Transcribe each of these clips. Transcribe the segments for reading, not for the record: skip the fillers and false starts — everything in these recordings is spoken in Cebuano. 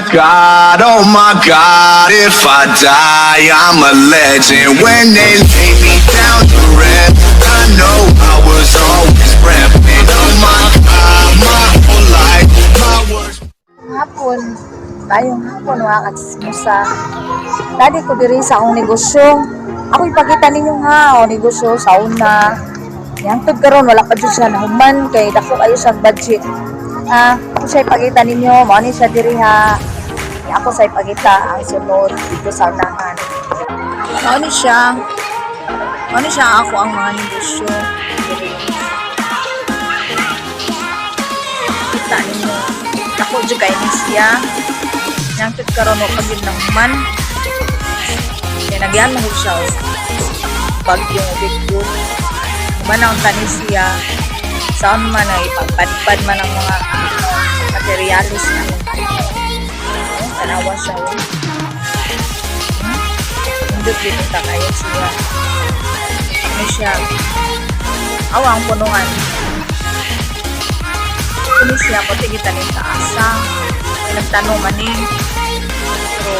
God, oh my God, if I die, I'm a legend. When they lay me down to rest, I know I was always repping. Oh my God, my whole life, my words. Hapon, tayong hapon mga katsismosa. Dadi ko diri sa akong negosyo. Ako ipakita ninyo ha, o negosyo sa una. Yang karon wala pa jud siya nahuman kay dako kayo sa budget. Ah, ako siya ipakita ninyo, mao ni siya diri ha. Ako sa ipakita ang sunod dito sa unahan. Mao ni siya. Mao ni siya ako ang mga negosyo diri. Kita ninyo. Dako jud kay ni siya. Yang tud karon wa pa gyud nahuman. Kay nagyan man gud siya og bagyong ubig. Human ang tani siya. Saan man ay pagpadpad man ang mga materialis na. Tanawa siya. Oh. Nindot gyud ta kayo siya. Ano siya? Awa ang punuan. Kuni siya puti kita ning taasa. May nagtanong man ni. Pero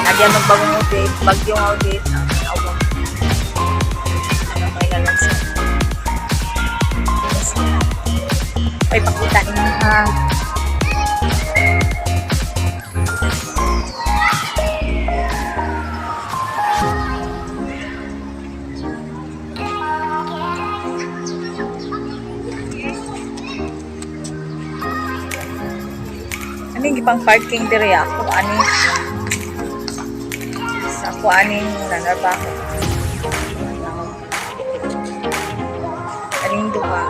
nagyan ng bagong audit, bagyong audit, ang awa. Ano may na lang siya. Ano siya. Ay, pakita ninyo ha. Ano yung ipang parking dire ako ani sa ako aning nanarbaho. Aning duha.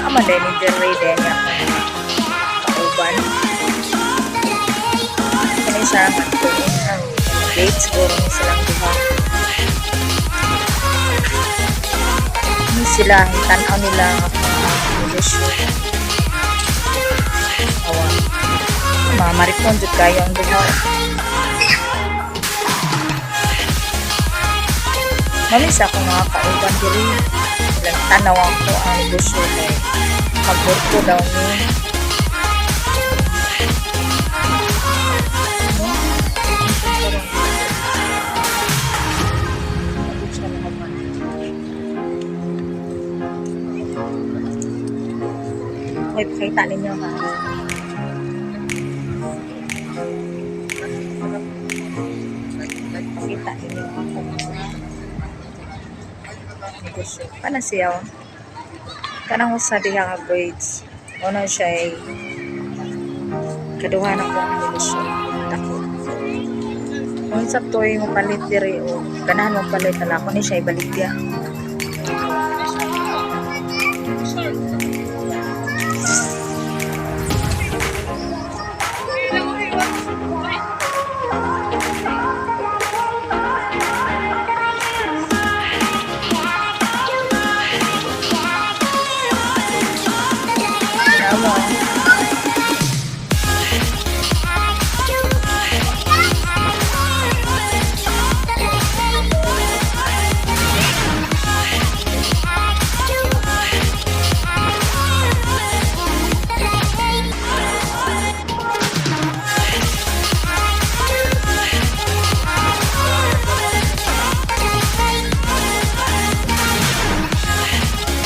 Ama din ni dire din niya ako kauban. Ano siya ang ang gate siguro ni silang duha. Ano sila, tanaw nila ang akong negosyo. Awa. Mga marikon, jud kayo ang duha. Mamis ako mga kauban diri. Ilang tanaw ako ang negosyo kay pagburto daw ni. No? Okay, pakita ninyo ha. Pakita ninyo ako mga negosyo. Kana siya oh. Kanang usa diha nga braids. Una siya ay kaduha na ko ang negosyo. Dako. Kung sa toy mo palit diri o ganahan mo palit ala ko ni siya ibaligya. Tama.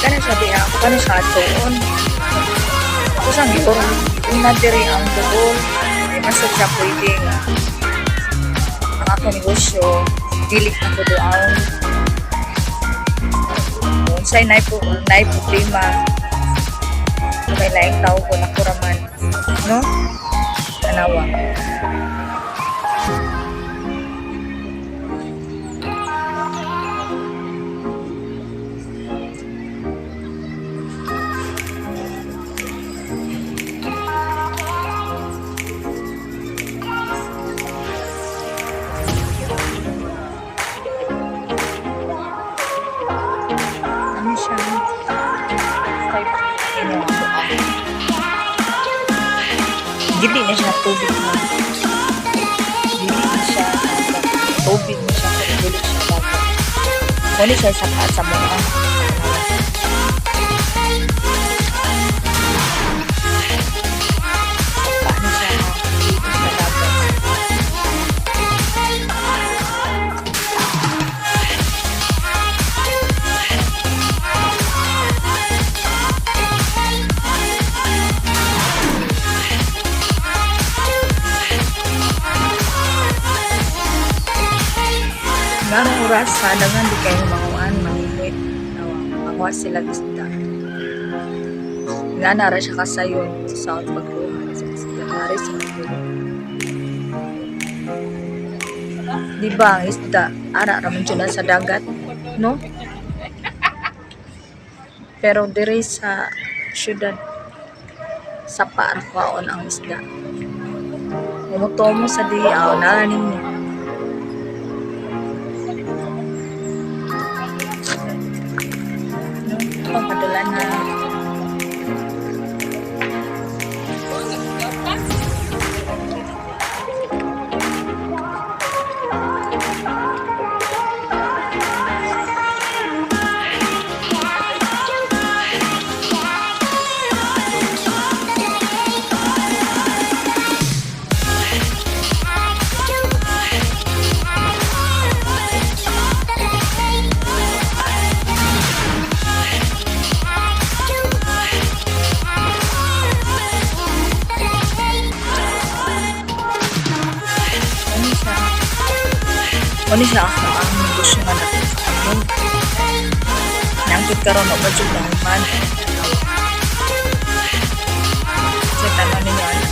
Kana siya diha, ako kana siya atuon. Ako sang gior, una diri ang duol. Ay basta siya pwede nga. Ang ako negosyo, dili na ko doon. Unsay nay po, nay problema. May laing tao ko nakuraman. No? Tanawa. Ano siya? Kay inyo ako ah. Dili na siya tubig na. Dili na siya dagat. Tubig na siya pero dili siya dagat. Kuni siya sa sa mga. Nganong oras sa daghan di kayo manguan mangingwit. Awa, manguha sila isda. Nga nara siya kasayon sa pagkuha sa isda. Nari sa pagkuha. Di ba ang isda, ara raman dyan na sa dagat, no? Pero diri sa syudad, sa paarkwaon ang isda. Umutomo sa diaw na ninyo. No, pagpadala na. Ano siya? Ano siya ako ang negosyo nga ano. Nangkit karon o ba jud na human. Sa tanan ninyo ano.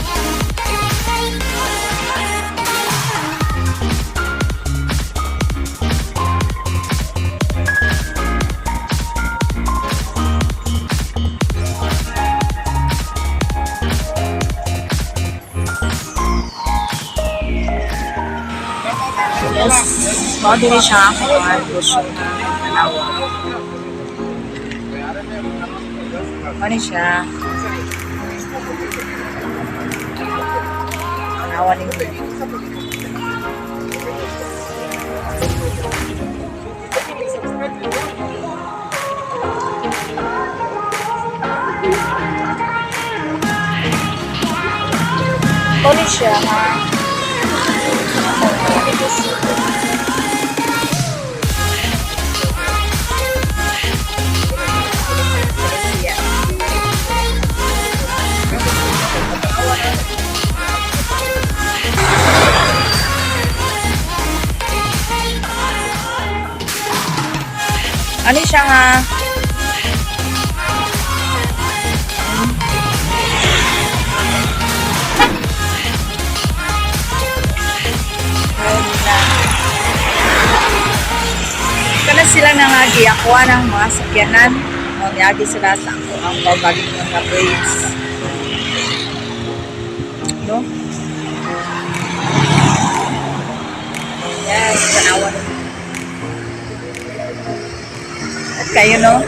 Yes, mao diri siya ako ang negosyo nga tanawa. Ano siya? Tanawa ninyo. Ano siya ha? Ang negosyo. Ano siya? Ano siya nga? Wala. Kana sila nangagi ako ng mga sakyanan. O, niagi sila sa ako ang babagin ng mga bridge. No? Yes, tanawan. At kayo, no?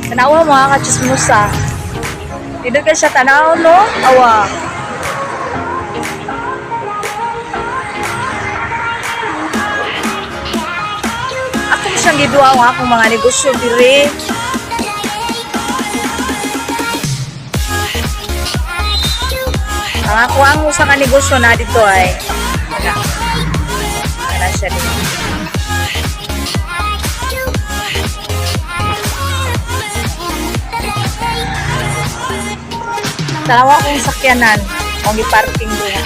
Tanawa mga kachismosa. Dito ka siya tanaw, no? Awa. Ako siyang giduwa ang akong mga negosyo dire. Ang ako ang usa ka negosyo na dito ay wala. Wala siya dito. Tanawa akong sakyanan. Kung i-parking diha.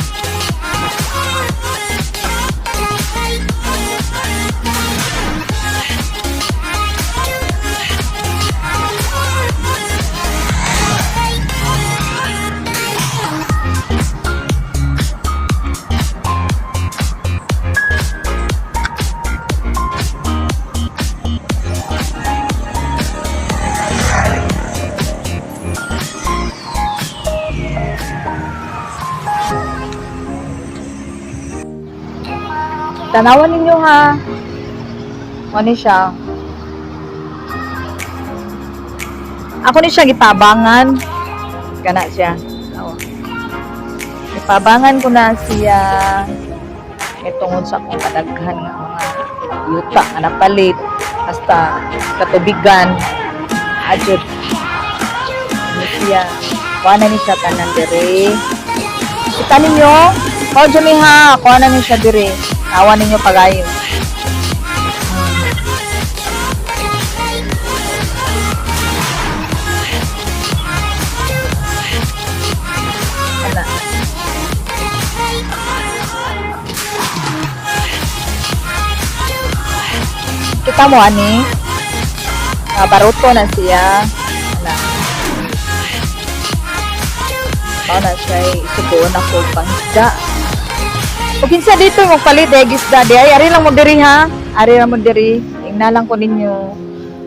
Tanawan ninyo ha. Ano siya? Ako ni siya gipabangan. Kana siya. Awa. Gipabangan ko na siya itungod sa akong kadaghan nga mga yuta nga napalit hasta katubigan adjud ni siya. Kuha na ni siya tanan dire. Kita ninyo? O, Jumi ha. Kuha na niyo siya dire. Awa ninyo pagayo. Ana. Kita mo ani? Ah, baruto na siya. Ana. Mao na siya isugoon ako pangisda. O kinsa dito mo palit eh gisda di ay ari lang mo diri ha. Ari lang mo diri. Ingna lang ko ninyo.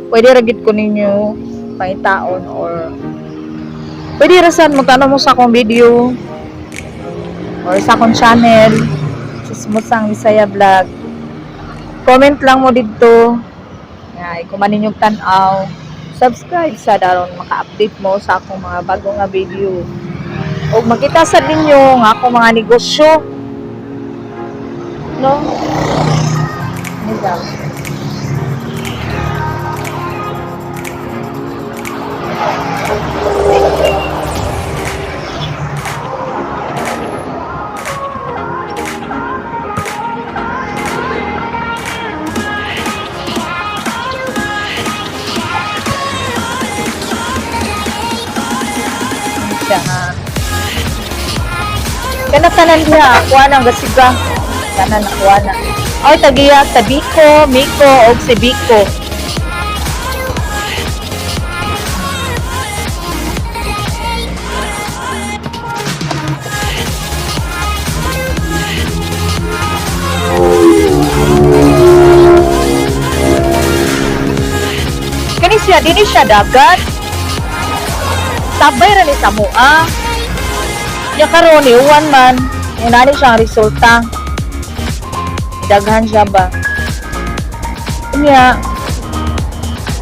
Pwede ra gid ko ninyo pangitaon or pwede ra sad mo tan-aw mo sa akong video or sa akong channel, Chismosang Bisaya Vlog. Comment lang mo didto. Ay, kung man ninyong tan-aw, subscribe sa daron maka-update mo sa akong mga bago nga video. O makita sa ninyo nga akong mga negosyo. No? Ano daw? Siya nga. Kana tanan niya, kuha ng gasiga. Tanan na kuha na. Ay, tagiya, Tabiko, Miko, og Sibiko. Kani siya, dini siya dagat. Tabay ra ni sa mua. Nya karon ni uwan man, una ni siyang resulta. Daghan siya ba? Unya,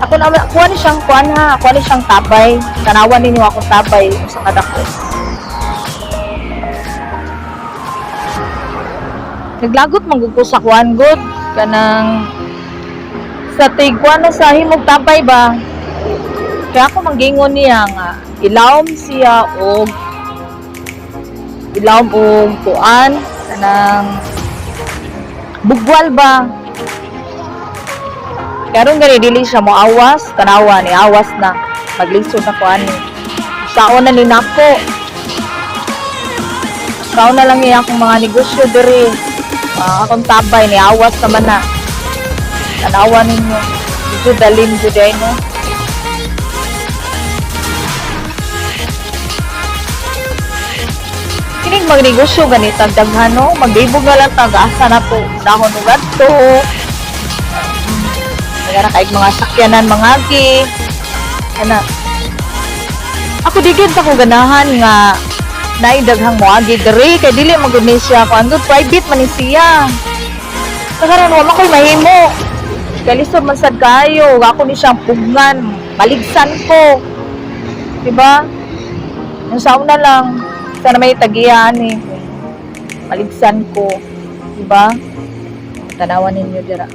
ako na kuha ni siyang kuan ha, kuha ni siyang tabay. Tanawan ninyo akong tabay sa kadako. Naglagot man gud ko sa kuan gud kanang sa tigkuan na sa himog tabay ba. Kaya ako manggingon niya nga ilawom siya og ilawom og kuan kanang bugwal ba. Karon gani dili siya moawas, tanawa ni awas na maglisod na ko ani. Saon na ni nako. Saon na lang niya akong mga negosyo diri. Ah, akong tabay ni awas naman na. Tanawa ninyo. Medyo dalim jud ay no. Kining magnegosyo ganit ang daghan no, maglibog na lang tag asa na to dahon og adto. Nagara kay mga sakyanan mangagi. Ana. Ako di gid ako ganahan nga naay daghang moagi diri kay dili man gud ni siya kuan gud, private man ni siya. Sa karon wa man koy mahimo. Kay lisod man sad kaayo, ug ako ni siyang pugngan, maligsan ko. Diba? Yung sa una lang, sana may tagiyan eh. Maligsan ko. Diba? Tanawan ninyo dira.